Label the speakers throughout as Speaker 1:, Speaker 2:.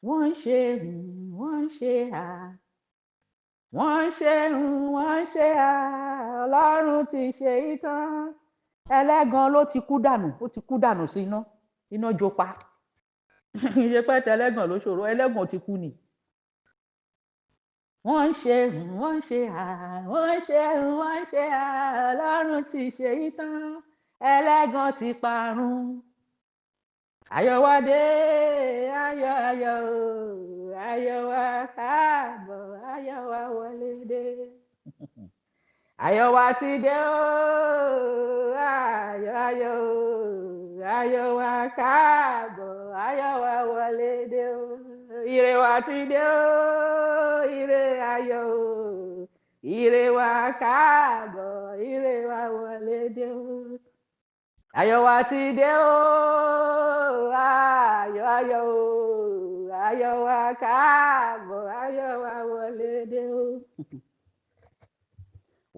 Speaker 1: Wọ́n ń ṣe wọ́n ń ṣe à, wọ́n ń ṣe wọ́n ń ṣe à, Ọlọ́run ti ṣe ìtàn. Ẹlẹ́gan ló ti kú dànù, ó ti kú dànù sí iná, iná jó pa. Ìṣe pẹ́ tẹlẹ́gàn ló ṣòro, ẹlẹ́gàn ti kú ni. Wọ́n ń ṣe wọ́n ń ṣe à, wọ́n ń ṣe wọ́n ń ṣe à, Ọlọ́run ti ṣe ìtàn, ẹlẹ́gàn ti parun. Ayọ̀ wa dé, ayọ̀ ayọ̀ o, ayọ̀ wa káàbọ̀, ayọ̀ wa wọlé dé. Ayọ̀ wa ti dé o, ayọ̀ ayọ̀ o, ayọ̀ wa káàbọ̀, ayọ̀ wa wọlé dé o. Ire wa ti dé o, ire ayọ̀ o, ire wa káàbọ̀, ire wa wọlé dé o. Ayọ̀ wa ti dé o, ayọ̀ ayọ̀ o, ayọ̀ wa káàbọ̀, ayọ̀ wa wọlé dé o.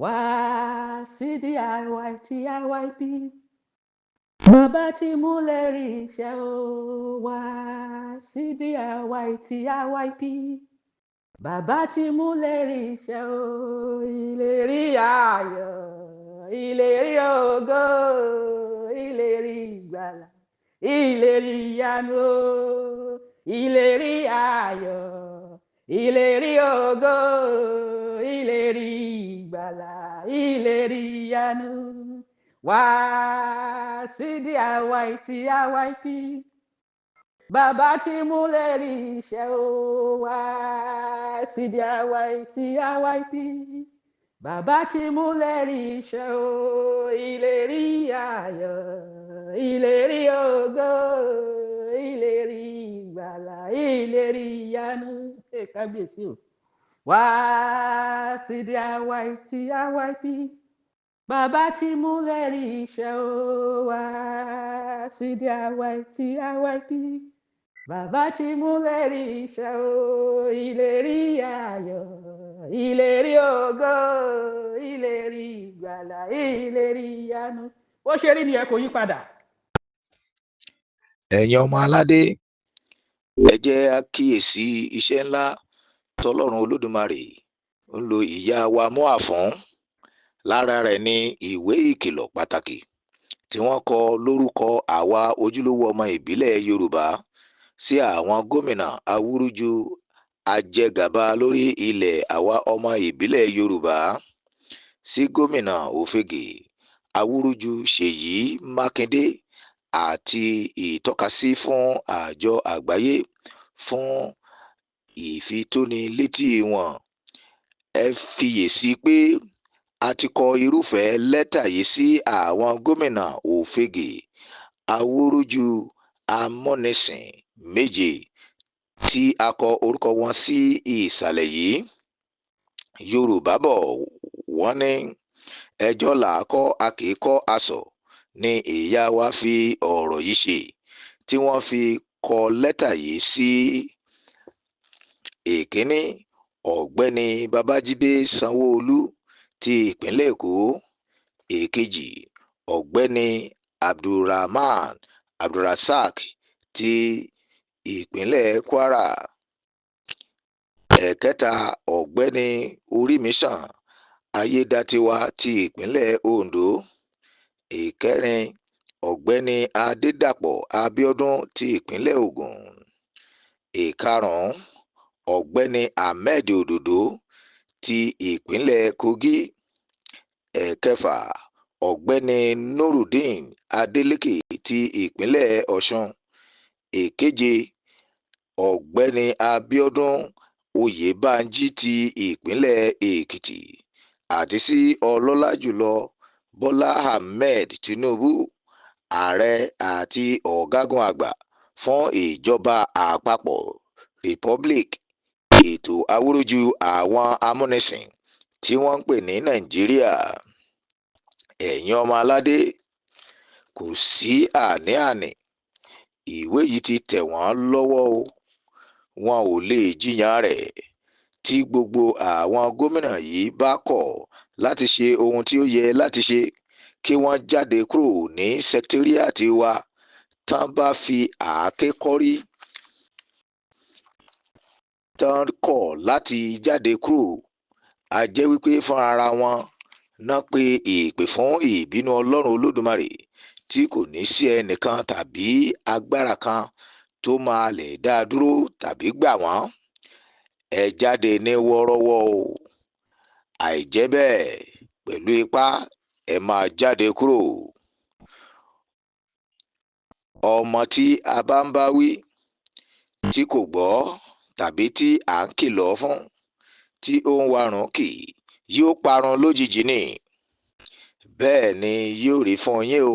Speaker 1: Wá sí DIY TIYP, bàbá tí mú lérí iṣẹ́ o. Wá sí DIY TIYP, bàbá tí mú lérí iṣẹ́ o. Ìlérí ayọ̀, ìlérí ògo, ìlérí ìgbàlà, ìlérí ìyanu o. Ìlérí ayọ̀, ìlérí ògo, ìlérí ìgbàlà, ìlérí ìyanu. Wá sí DIY TIYP, bàbá tí mú lérí iṣẹ́ o. Wá sí DIY TIYP, bàbá tí mú lérí iṣẹ́ o. Ìlérí ayọ̀, ìlérí ògo, ìlérí ìgbàlà, ìlérí ìyanu. Ẹ kábíyèsí o. Wá sí DIY TIYP, bàbá tí mú lérí iṣẹ́ o. Wá sí DIY TIYP, bàbá tí mú lérí iṣẹ́ o. Ìlérí ayọ̀, ìlérí ògo, ìlérí ìgbàlà, ìlérí ìyanu. Bó ṣe rí nìyẹn, kò yí padà.
Speaker 2: Ẹ̀yin ọmọ aládé, ẹ jẹ́ á kíyèsí iṣẹ́ ńlá tọlọ́run Olódùmarè ń lo ìyá wa MOA fún. Lára rẹ̀ ní ìwé ìkìlọ̀ pàtàkì tí wọ́n kọ lórúkọ àwa ojúlówó ọmọ ìbílẹ̀ Yorùbá sí àwọn gómìnà awúrúju ajẹgàba lórí ilẹ̀ àwa ọmọ ìbílẹ̀ Yorùbá, sí gómìnà òfegè awúrúju Ṣèyí Mákindè, àti ìtọ́kasí fún àjọ àgbáyé fún ìfitónilétí wọn. Ẹ fiyèsí pé a ti kọ irúfẹ́ lẹ́tà yìí sí àwọn gómìnà òfegè awúrúju amúnisìn méje tí a kọ orúkọ wọn sí ìsàlẹ̀ yìí. Yorùbá bò wọ́n ní ẹjọ́ là á kọ́, a kì í kọ́ asọ̀ ni ìyá wa fi ọ̀rọ̀ yìí ṣe tí wọ́n fi kọ lẹ́tà yìí sí. Èkínní, Ọ̀gbẹ́ni Babájídé Sanwóolu ti ìpínlẹ̀ Èkó. Èkejì, Ọ̀gbẹ́ni Abdulrahman Abdulrasaq ti ìpínlẹ̀ Kwara. Ẹ̀kẹta, Ọ̀gbẹ́ni Orímisàn Ayédatiwa ti ìpínlẹ̀ Ondo. Ìkẹrin, Ọ̀gbẹ́ni Adédàpọ̀ Abiodun ti ìpínlẹ̀ Ògùn. Ìkarùn-ún, Ọ̀gbẹ́ni Ahmed Òdòdó ti ìpínlẹ̀ Kogi. Ẹ̀kẹfà, Ọ̀gbẹ́ni Nurudeen Adeleke ti ìpínlẹ̀ Ọ̀ṣun. Ìkeje, Ọ̀gbẹ́ni Abiodun Oyèbánjí ti ìpínlẹ̀ Èkìtì. Àti sí ọlọ́lá jùlọ Bọ́lá Ahmed Tinubu, ààrẹ àti ọ̀gágun àgbà fún ìjọba àpapọ̀ republic ètò awúrúju àwọn amúnisìn tí wọ́n ń pè ní Nàìjíríà. Ẹ̀yin ọmọ aládé, kò sí àní-àní, ìwé yìí ti tẹ̀ wọ́n lọ́wọ́ o, wọn ò lè jiyàn rẹ̀. Tí gbogbo àwọn gómìnà yìí bá kọ̀ láti ṣe ohun tí ó yẹ láti ṣe, kí wọ́n jáde kúrò ní sẹkítẹ́rìàtì wa tán bá fi àáké kọ́rí. Tán kọ̀ láti jáde kúrò, a jẹ́ wípé fúnra wọn náà pé ìpè fún ìbínú Ọlọ́run Olódùmarè tí kò ní sí ẹnìkan tàbí agbára kan tó máa lè dá a dúró tàbí gbà wọ́n. Ẹ jáde ní wọ́ọ́rọ́wọ́ o, àìjẹ́ bẹ́ẹ̀, pẹ̀lú ipá, ẹ máa jáde kúrò. Ọmọ tí a bá ń bá wí tí kò gbọ́ tàbí tí à ń kìlọ̀ fún tí ó ń warùn kì yóò parun lójijì ni. Bẹ́ẹ̀ ni yóò rí fún yín o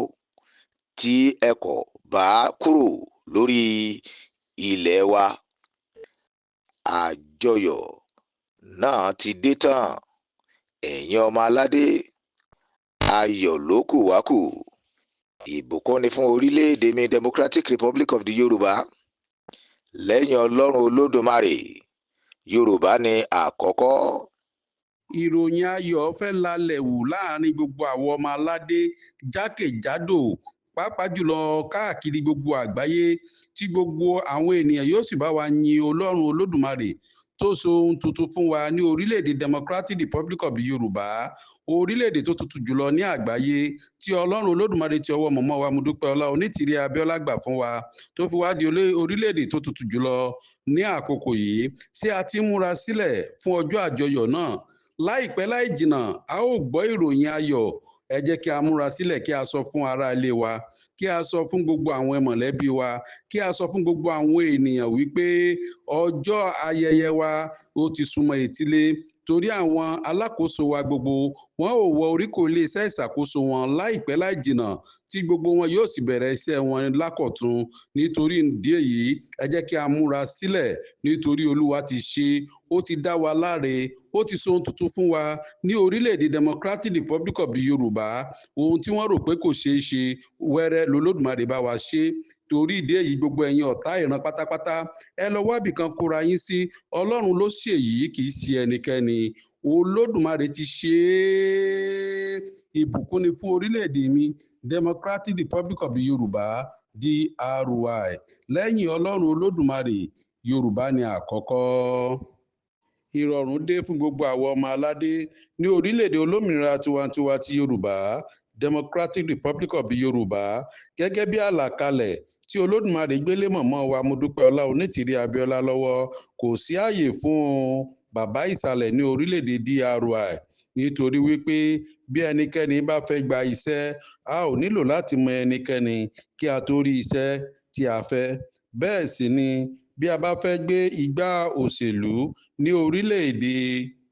Speaker 2: tí ẹ kò bá kúrò lórí ilẹ̀ wa. Àjọyọ̀ náà ti dé tán, ẹ̀yin ọmọ aládé, ayọ̀ ló kù wá kù. Ìbùkún ni fún orílẹ̀-èdè mi, Democratic Republic of the Yorùbá. Lẹ́yìn Ọlọ́run Olódùmarè, Yorùbá ni àkọ́kọ́.
Speaker 3: Ìròyìn ayọ̀ fẹ́ lalẹ̀ wù láàrin gbogbo àwọn ọmọ aládé jákèjádò, pàápàá jùlọ káàkiri gbogbo àgbáyé, tí gbogbo àwọn ènìyàn yóò sì bá wa yin Ọlọ́run Olódùmarè tó so ohun tuntun fún wa ní orílẹ̀-èdè Democratic Republic of Yorùbá, orílẹ̀-èdè tó tutù jùlọ ní àgbáyé, tí Ọlọ́run Olódùmarè ti ọwọ́ mọ̀mọ́ wa Modúpẹ́ Ọlá Onítìrí Abíọ́lá gbà fún wa, tó fi wá di orílẹ̀-èdè tó tutù jùlọ ní àkókò yìí. Ṣé a ti ń múra sílẹ̀ fún ọjọ́ àjọyọ̀ náà? Láìpẹ́ láì jìnnà, a ó gbọ́ ìròyìn ayọ̀. Ẹ jẹ́ kí a múra sílẹ̀, kí a sọ fún ará ilé wa, kí a sọ fún gbogbo àwọn mọ̀lẹ́bí wa, kí a sọ fún gbogbo àwọn ènìyàn wípé ọjọ́ ayẹyẹ wa ó ti súnmọ́ etílé, torí àwọn alákòóso wa gbogbo wọn ò wọ oríkò iléeṣẹ́ ìṣàkóso wọn láìpẹ́ láì jìnnà, tí gbogbo wọn yóò sì bẹ̀rẹ̀ iṣẹ́ wọn lákọ̀tun. Nítorí ìdí èyí, ẹ jẹ́ kí a múra sílẹ̀, nítorí Olúwa ti ṣe, ó ti dá wa láre, ó ti so ohun tuntun fún wa ní orílẹ̀-èdè Democratic Republic of the Yorùbá. Ohun tí wọ́n rò pé kò ṣeé ṣe, wẹ́rẹ́ lolódùmarè bá wa ṣe. Torí ìdí èyí, gbogbo ẹ̀yin ọ̀tá ìran pátápátá, ẹ lọ wábì kan kóra yín sí. Ọlọ́run ló ṣe èyí, kì í ṣe ẹnikẹ́ni. Olódùmarè ti ṣe é. Ìbùkún ni fún orílẹ̀-èdè mi, Democratic Republic of the Yorùbá, DRY. Lẹ́yìn Ọlọ́run Olódùmarè, Yorùbá ni àkọ́kọ́. Ìrọ̀rùn dé fún gbogbo àwọn ọmọ aládé ní orílẹ̀-èdè olómìnira tiwantiwa ti Yorùbá, Democratic Republic of the Yorùbá. Gẹ́gẹ́ bí àlàkalẹ̀ tí Olódùmarè gbélé mọ̀mọ́ wa Modúpẹ́ Ọlá Onítìrí Abíọ́lá lọ́wọ́, kò sí ààyè fún bàbá ìsàlẹ̀ ní orílẹ̀-èdè DRY, nítorí wípé bí ẹnikẹ́ni bá fẹ́ gba iṣẹ́, a ò nílò láti mọ ẹnikẹ́ni kí a tó rí iṣẹ́ tí a fẹ́. Bẹ́ẹ̀ sì ni bí a bá fẹ́ gbé igbá òṣèlú ní orílẹ̀-èdè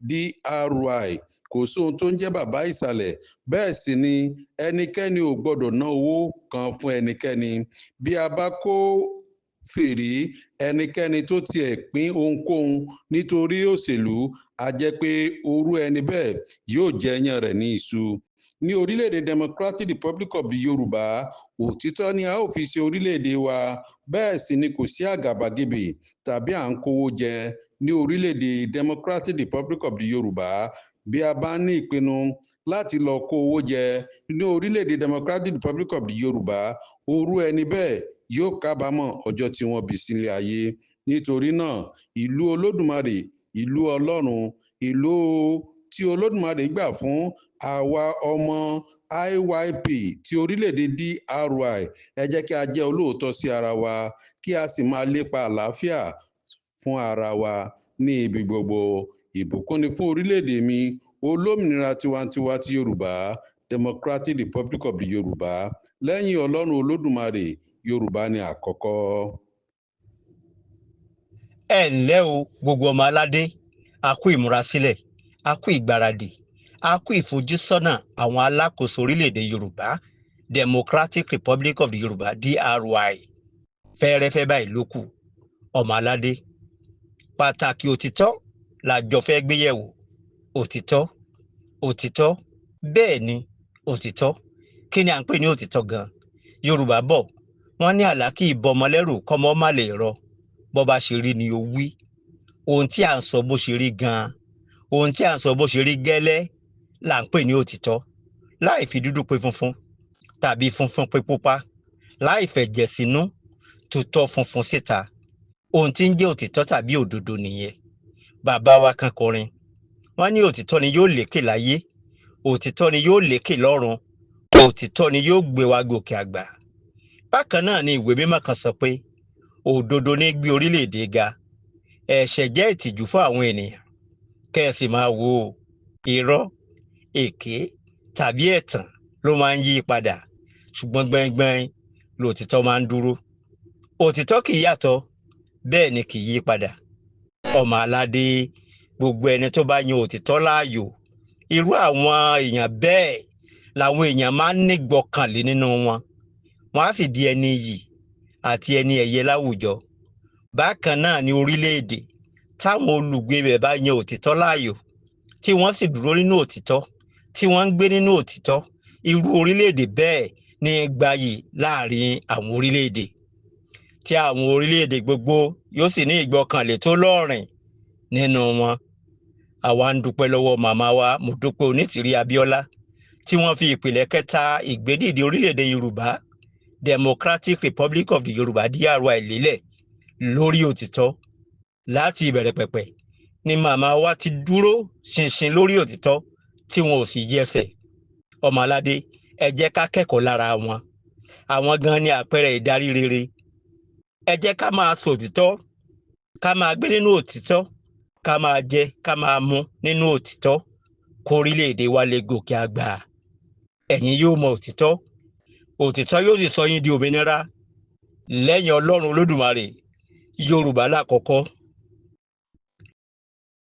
Speaker 3: DRY, kò sóhun tó ń jẹ́ bàbá ìsàlẹ̀. Bẹ́ẹ̀ sì ni ẹnikẹ́ni ò gbọ́dọ̀ ná owó kan fún ẹnikẹ́ni. Bí a bá kó fèrè ẹnikẹ́ni tó tiẹ̀ pín ohunkóhun nítorí òṣèlú, a jẹ́ pé orú ẹni bẹ́ẹ̀ yóò jẹ iyán rẹ̀ ní iṣu. Ní orílẹ̀-èdè Democratic Republic of the Yorùbá, òtítọ́ ni a ó fi ṣe orílẹ̀-èdè wa. Bẹ́ẹ̀ sì ni kò sí àgàbàgebè tàbí à ń kówó jẹ ní orílẹ̀-èdè Democratic Republic of the Yorùbá. Bí a bá ní ìpinnu láti lọ kó owó jẹ ní orílẹ̀-èdè Democratic Republic of the Yorùbá, orú ẹni bẹ́ẹ̀ yóò kábàámọ̀ ọjọ́ tí wọ́n bí sílé ayé. Nítorí náà, ìlú Olódùmarè, ìlú Ọlọ́run, ìlú tí Olódùmarè gbà fún àwa ọmọ IYP ti orílẹ̀-èdè DRY, ẹ jẹ́ kí a jẹ́ olóòótọ́ sí ara wa, kí a sì máa lépa àlàáfíà fún ara wa ní ibi gbogbo. Ìbùkún ni fún orílẹ̀-èdè mi olómìnira tiwantiwa ti Yorùbá, Democratic Republic of the Yorùbá. Lẹ́yìn Ọlọ́run Olódùmarè, Yorùbá ni àkọ́kọ́.
Speaker 4: Ẹ ǹlẹ́ o, gbogbo ọmọ aládé, a kú ìmúrasílẹ̀, a kú ìgbáradì, a kú ìfojúsọ́nà àwọn alákòóso orílẹ̀-èdè Yorùbá, Democratic Republic of the Yorùbá, DRY. Fẹ́ẹ́rẹ́fẹ́ báyìí ló kù. Ọmọ aládé, pàtàkì òtítọ́ la jọ fẹ́ gbéyẹ̀wò. Òtítọ́, òtítọ́, bẹ́ẹ̀ ni, òtítọ́. Kí ni à ń pè ní òtítọ́ gan? Yorùbá bọ̀, wọ́n ní àlá kì í bọmọ lẹ́rù kọ́mọ má lè rọ. Bọ́ bá ṣe rí ni ó wí. Ohun tí à ń sọ bó ṣe rí gan-an, ohun tí à ń sọ bó ṣe rí gẹ́lẹ́ là ń pè ní òtítọ́, láì fi dúdú pe funfun tàbí funfun pe pupa, láì fẹ̀jẹ̀ sínú, tutọ́ funfun síta. Ohun tí ń jẹ́ òtítọ́ tàbí òdodo nìyẹn. Bàbá wa kan kọrin, wọ́n ní òtítọ́ ni yóò lékè láyé, òtítọ́ ni yóò lékè lọ́run, òtítọ́ ni yóò gbé wa gòkè àgbà. Bákan náà ni ìwé mímọ́ kan sọ pé òdodo ní gbé orílẹ̀-èdè ga, ẹ̀ṣẹ̀ jẹ́ ìtìjú fún àwọn ènìyàn. Kẹ́ ẹ sì máa wo irọ́, èké tàbí ẹ̀tàn ló máa ń yí padà, ṣùgbọ́n gbẹngbẹng lòtítọ́ máa ń dúró. Òtítọ́ kì í yàtọ̀, bẹ́ẹ̀ ni kì í yí padà. Ọmọ aládé, gbogbo ẹni tó bá yan òtítọ́ láàyò, irú àwọn èèyàn bẹ́ẹ̀ làwọn èèyàn máa ń nígbọ́kànlé nínú wọn. Wọ́n á sì di ẹni iyì àti ẹni ẹ̀yẹ láwùjọ. Bákan náà ni orílẹ̀-èdè táwọn olùgbé rẹ̀ bá yan òtítọ́ láàyò, tí wọ́n sì dúró nínú òtítọ́, tí wọ́n ń gbé nínú òtítọ́, irú orílẹ̀-èdè bẹ́ẹ̀ ní gbayì láàrin àwọn orílẹ̀-èdè, tí àwọn orílẹ̀-èdè gbogbo yóò sì ní ìgbọ́kànlé tó lọ́rìn nínú wọn. Àwa ń dúpẹ́ lọ́wọ́ màmá wa Mọ́dúpẹ́ Onítìrí Abíọ́lá tí wọ́n fi ìpìlẹ̀ kẹta ìgbédìde orílẹ̀-èdè Yorùbá, Democratic Republic of the Yorùbá DRY lélẹ̀ lórí òtítọ́. Láti ìbẹ̀rẹ̀ pẹ̀pẹ̀ ni màmá wa ti dúró ṣinṣin lórí òtítọ́ tí wọn ò sì yẹsẹ̀. Ọmọ aládé, ẹ jẹ́ ká kẹ́kọ̀ọ́ lára wọn. Àwọn gan ni àpẹẹrẹ ìdarí rere. Ẹ jẹ́ ká máa sòtítọ́, ká máa gbé nínú òtítọ́, ká máa jẹ, ká máa mu nínú òtítọ́, kórílẹ̀-èdè wa lè gòkè àgbà. Ẹ̀yin yóò mọ òtítọ́, òtítọ́ yóò sì sọ yín di òmìnira. Lẹ́yìn Ọlọ́run Olódùmarè, Yorùbá lákọ̀ọ́kọ́.